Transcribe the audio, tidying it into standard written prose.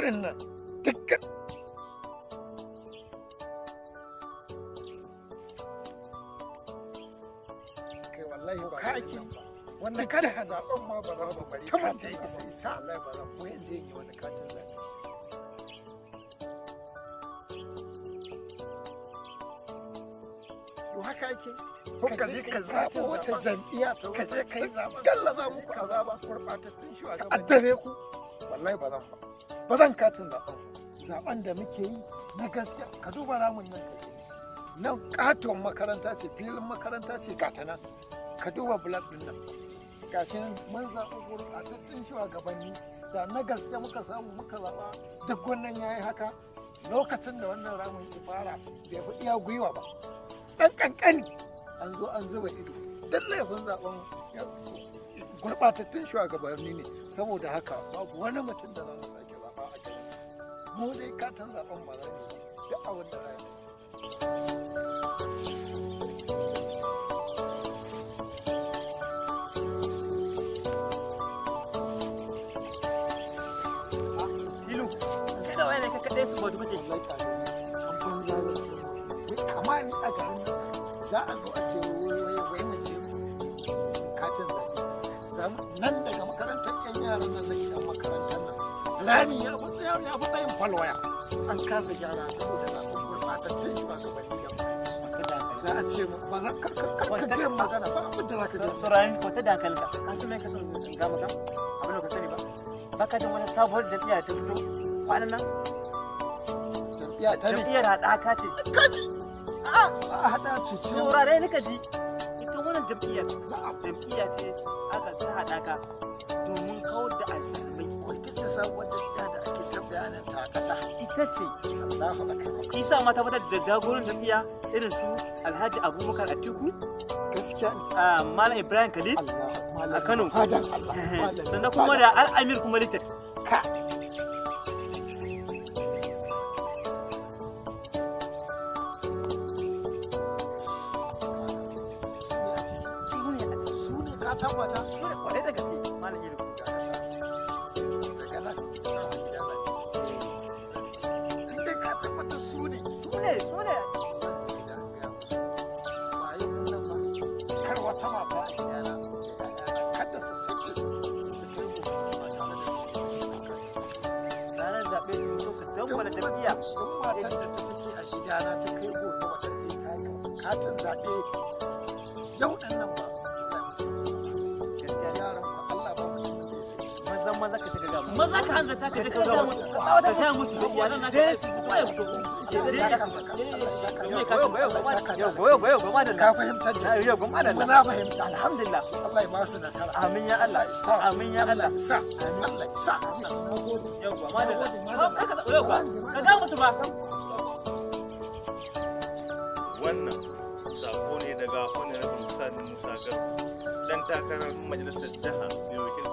garin nan, duk Kai, wallahi ba ka ake wannan kada kada zaben ma ba za mu bari ta katin mutum isa zaben. isa. Wallahi ba zan ko yanzu in yi wani katin zaɓe. Yo, haka ake? Ka je ka zaɓo wata wata jam'iyya, ka je ka yi zaɓen, gallaza muku azaba, gurɓatattun ka shugabanni. Addabe ku. Wallahi ba zan ba, ba zan katin zaben. Zaben da muke yi na gaskiya, ka duba ramin nan ka gani. Nan katon makaranta ce, filin makaranta ce, gata nan. Ka duba black din nan. Gashi nan mun zaɓi gurɓatattun shugabanni. Da na gaske muka samu muka zaɓa, duk wannan yayi haka? Lokacin da wannan ramin ya fara, bai fi iya gwiwa ba, ɗan ƙanƙani. An zo an zuba ido. Duk laifin zaben gurɓatattun shugabanni ne. Saboda haka babu wani mutum da za mu sake zaɓa a garin. Mu dai katin zaben ba za mu yi ba, duk abin da za a yi. Ilu, kai da waye ne ka kaɗai su bautu kake? Wallahi ƙare ne can banza zan ce wai kama ni a garin nan za a zo a ce wai wai wai mu je katin zaɓe. Nan daga makarantar yan yaran nan da yan makarantar nan, rami ya fi tsayin falwaya, an kasa gyara saboda zaɓen gurɓatattun shugabanni da muka yi. Za a ce mu ba za ka ka gaya magana ba, abin da za ka gaya. Saurayin kwata da hankalinka, ka san me ka son in ga maka? Abin da ka sani ba. Baka jin wani sabuwar jam'iyya ta fito kwanan nan? Jam'iyya ta ne? Jam'iyyar haɗaka ce. Kaji A'a, a haɗa ce ce. Saurare ni ka ji. Ita wannan jam'iyyar, jam'iyya ce aka ta haɗaka domin kawar da azzalumai. Ita ce sabuwar jam'iyya da ake ta bayanin ta a ƙasa? Ita ce. Allahu akbar. Shi sa ma tabbatar da jagoran jam'iyya irin su Alhaji Abubakar Atiku, Gaskiya ne. Malam Ibrahim Khalil, Allah a Kano. Fadan Allah malam. Sannan kuma da Al'amir kuma Little. Ka su ne, ka tabbata? Su ne, kwarai da gaske, Malam Ilu. Daga nan kama gida na in dai ka tabbata su ne. Su ne, su ne. Zan je gida in gaya musu ba yau din nan ba, kar wata mata a gidana da ƴaƴana kada su sake su kai gobe ba tare da sun yi katin. Ranar zaɓe su fito su dangwala jam'iyya. Duk matar da ta sake a gidana ta kai gobe wata je ta yi katin zaɓe yau ɗin nan ba, Allah ya musu. Gaskiya ne. Yaran ku Allah ba mutumin da ya sai ci. Maza maza ka tafi ga musu. Maza ka hanzarta ka je ka ga musu. Ka gaya musu da iyalan naka su kowa ya fito. Allah ya saka maka. Allah ya saka maka. Allah ya saka Yau maka. goyo goyo goma da Ka fahimtar da Yau goma da ni. Na fahimta. Alhamdulillah. Allah ya ba su nasara. Amin ya Allah. Ya sa. Amin ya Allah. Ya sa. Allah ya sa. Na gode. Yau goma da Ka ka yau ka ga musu ba. Wannan sako ne daga Honorable Sani Musa Garba, dan takarar majalisar jiha mai wakiltar